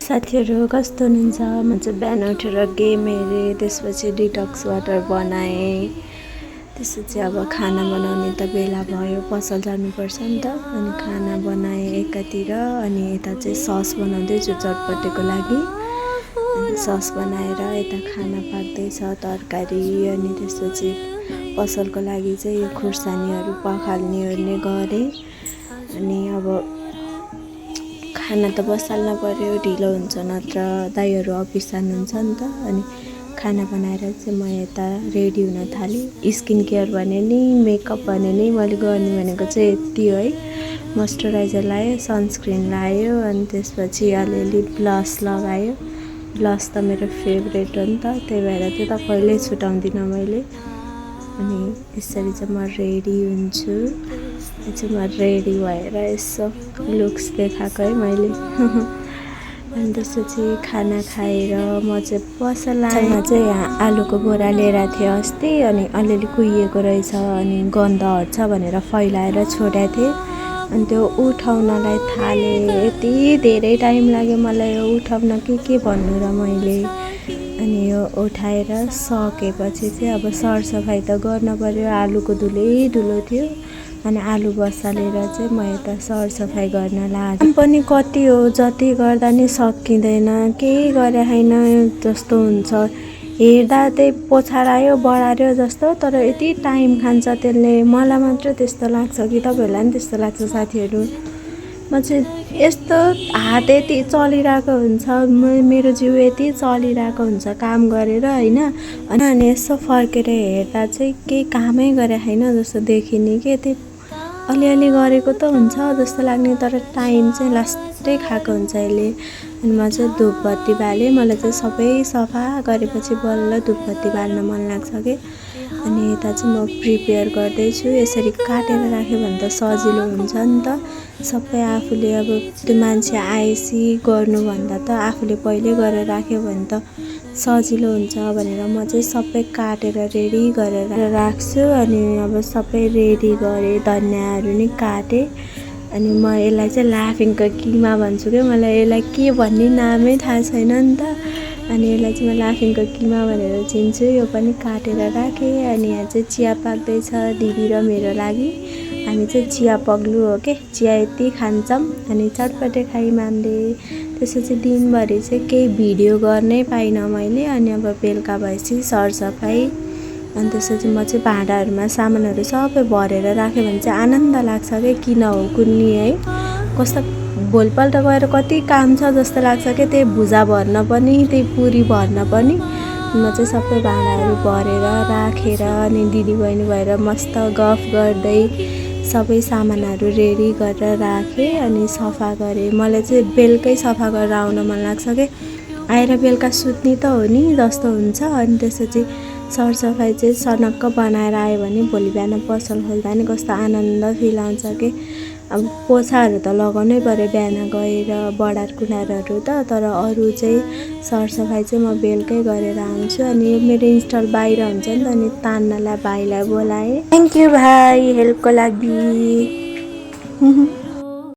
साथीहरु कस्तो हुनुहुन्छ? म चाहिँ बिहान उठेर गेम हेरेँ, त्यसपछि डिटक्स वाटर बनाएँ। त्यसपछि अब खाना बनाउने त बेला भयो, पसल जानुपर्छ नि त। अनि खाना बनाएँ एकातिर, अनि यता चाहिँ सस बनाउँदैछु चटपटेको लागि। अनि सस बनाएर यता खाना पाक्दैछ, तरकारी। अनि त्यसपछि पसलको लागि चाहिँ यो खुर्सानीहरू पखाल्ने गरेँ। अनि अब खाना त बसाल्न पर्यो, ढिलो हुन्छ नत्र दाइहरू अफिस जानुहुन्छ नि त। अनि खाना बनाएर चाहिँ म यता रेडी हुन थालेँ। स्किन केयर भने नि मेकअप भने नि मैले गर्ने भनेको चाहिँ यति हो है। मोइस्चराइजर लायो, सनस्क्रिन लायो, अनि त्यसपछि अलिअलि ब्लस लगायो। ब्लस त मेरो फेभरेट हो नि त, त्यही भएर चाहिँ त कहिल्यै छुटाउँदिनँ मैले। अनि यसरी चाहिँ म रेडी हुन्छु। चाहिँ म रेडी भएर यसो लुक्स देखाएको है मैले। अनि त्यसपछि खाना खाएर म चाहिँ पसलमा चाहिँ यहाँ आलुको बोरा लिएर थिएँ अस्ति। अनि अलिअलि कुहिएको रहेछ, अनि गन्ध हट्छ भनेर फैलाएर छोडेको थिएँ। अनि त्यो उठाउनलाई थालेँ, यति धेरै टाइम लाग्यो मलाई यो उठाउन के भन्नु र मैले। अनि यो उठाएर सकेपछि चाहिँ अब सरसफाइ त गर्न पर्यो, आलुको धुलो थियो। अनि आलु बसालेर चाहिँ म यता सरसफाइ गर्न लागेँ। पनि कति हो, जति गर्दा नि सकिँदैन, केही गरे होइन जस्तो हुन्छ। हेर्दा त्यही पोछा लायो बढार्यो जस्तो, तर यति टाइम खान्छ त्यसले। मलाई मात्र त्यस्तो लाग्छ कि तपाईँहरूलाई पनि त्यस्तो लाग्छ साथीहरू? म चाहिँ यस्तो हात यति चलिरहेको हुन्छ, मेरो जिउ यति चलिरहेको हुन्छ काम गरेर होइन। अनि यसो फर्केर हेर्दा चाहिँ केही कामै गरे होइन जस्तो देखिने कि त्यही अलिअलि गरेको त हुन्छ जस्तो लाग्ने, तर टाइम चाहिँ लास्टै खाएको हुन्छ यसले। अनि म चाहिँ धुपबत्ती बालेँ। मलाई चाहिँ सबै सफा गरेपछि बल्ल धुपबत्ती बाल्न मन लाग्छ कि। अनि यता चाहिँ म प्रिपेयर गर्दैछु। यसरी काटेर राख्यो भने त सजिलो हुन्छ नि त। सबै आफूले अब त्यो मान्छे आएपछि गर्नुभन्दा त आफूले पहिले गरेर राख्यो भने त सजिलो हुन्छ भनेर म चाहिँ सबै काटेर रेडी गरेर राख्छु। अनि अब सबै रेडी गरेँ, धनियाँहरू नि काटेँ। अनि म यसलाई चाहिँ लाफिङको किमा भन्छु कि, मलाई यसलाई के भन्ने नामै थाहा छैन नि त। अनि यसलाई चाहिँ म लाफिङको किमा भनेर चिन्छु। यो पनि काटेर राखेँ। अनि यहाँ चाहिँ चिया पाक्दैछ दिदी र मेरो लागि। हामी चाहिँ चिया पग्लु हो के, चिया यति खान्छौँ। अनि चटपटे खायौँ हामीले। त्यसपछि दिनभरि चाहिँ केही भिडियो गर्नै पाइनँ मैले। अनि अब बेलुका भएपछि सरसफाइ। अनि त्यसपछि म चाहिँ भाँडाहरूमा सामानहरू सबै भरेर राख्यो भने चाहिँ आनन्द लाग्छ कि, किन हो कुन्नी है। कस्तो भोलिपल्ट गएर कति काम छ जस्तो लाग्छ कि, त्यही भुजा भर्न पनि, त्यही पुरी भर्न पनि। म चाहिँ सबै भाँडाहरू भरेर राखेर अनि दिदीबहिनी भएर मस्त गफ गर्दै सबै सामानहरू रेडी गरेर राखेँ। अनि सफा गरेँ। मलाई चाहिँ बेलुकै सफा गरेर आउन मन लाग्छ कि, आएर बेलुका सुत्ने त हो नि जस्तो हुन्छ। अनि त्यसपछि सरसफाइ चाहिँ सनक्क बनाएर आयो भने भोलि बिहान पसल खोल्दा नि कस्तो आनन्द फिल आउँछ कि। अब पोछाहरू त लगाउनै पर्यो बिहान गएर, बढार कुँडारहरू त, तर अरू चाहिँ सरसफाइ चाहिँ म बेलुकै गरेर आउँछु। अनि मेरो इन्स्टल बाहिर हुन्छ नि त, अनि तान्नलाई भाइलाई बोलाएँ। थ्याङ्क यू भाइ हेल्पको लागि।